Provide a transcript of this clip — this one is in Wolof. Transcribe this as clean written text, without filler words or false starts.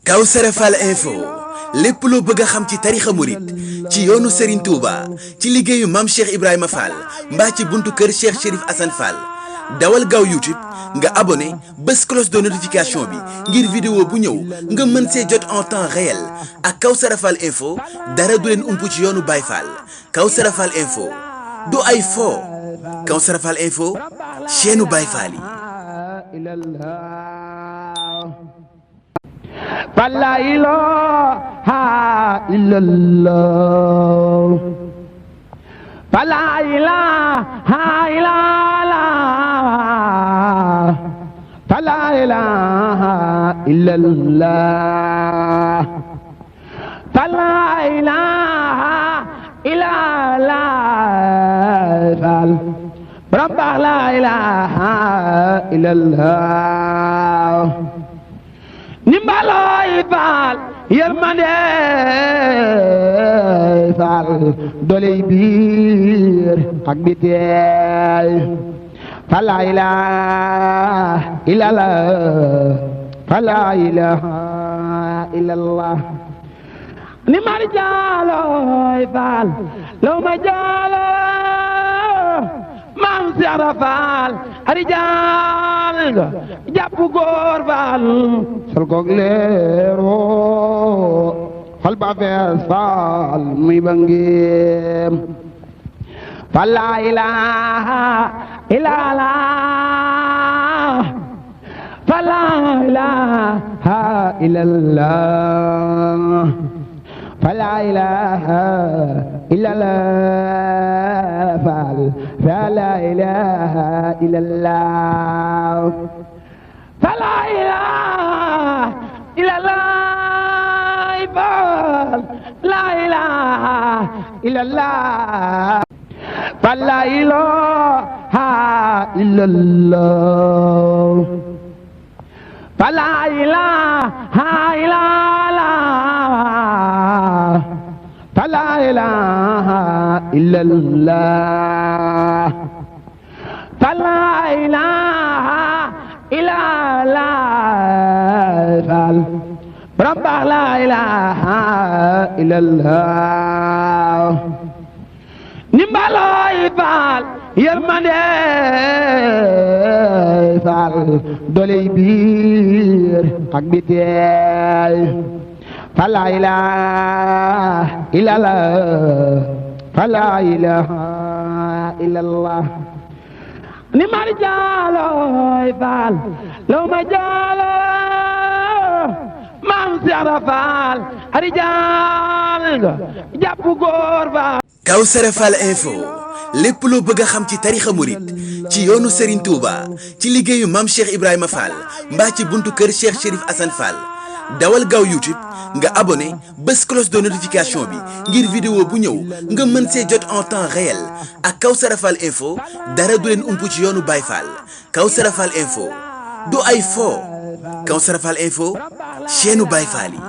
Kawsara Fall info lépp loo bëgg a xam ci tarixa murit ci yoonu Serigne Touba ci liggéeyu Mame Cheikh Ibrahima Fall mbaa ci buntu kër Cheikh Chérif Assane Fall dawal gaaw YouTube nga abonné bés cloche de notification bi ngir vidéo bu ñëw nga mën see jot en temps réel ak Kawsara Fall info dara du leen ump ci yoonu Baye Fall. Kawsara Fall info du ay fo. Kawsara Fall info chaîne Baye Fall yi. فلا إله إلا الله فلا إله إلا الله فلا إله إلا الله فلا إله إلا الله رب لا إله إلا الله Nimbalay Fall yërmande Fall doley biir ak bitey fala ilaha illallah fala ilaha illallah ni mar jaloy Fall law ma jalo Mam Seera Fall ari jaal nga jàpp góor Fall sol koog leero xol ba fees Fall muy bangeem Fall la ilaha illallah Fall la ilaha illallah Fall la ilaha illallah Fall la ilaha illallah فلا إله إلا الله لا إله إلا الله فلا إله إلا الله فلا إله إلا الله فلا إله إلا الله فلا إله إلا الله رب لا إله إلا الله نمبالاي Fall yërmande Fall doley biir ak bitey fala ilaha illallah fala ilaha illallah ni mar jaloy Fall law ma jalo Mam Seera Fall ari jaal nga jàpp góor Fall. Kawsara Fall info lépp loo bëgg a xam ci tarixa murit ci yoonu Serigne Touba ci liggéeyu Mame Cheikh Ibrahima Fall mbaa ci buntu kër Cheikh Chérif Assane Fall dawal gaaw YouTube nga abonné bés cloche de notification bi ngir vidéo bu ñëw nga mën see jot en temps réel ak Kawsara Fall info dara du leen ump ci yoonu Baye Fall. Kawsara Fall info du ay fo. Kawsara Fall info chaîne Baye Fall yi.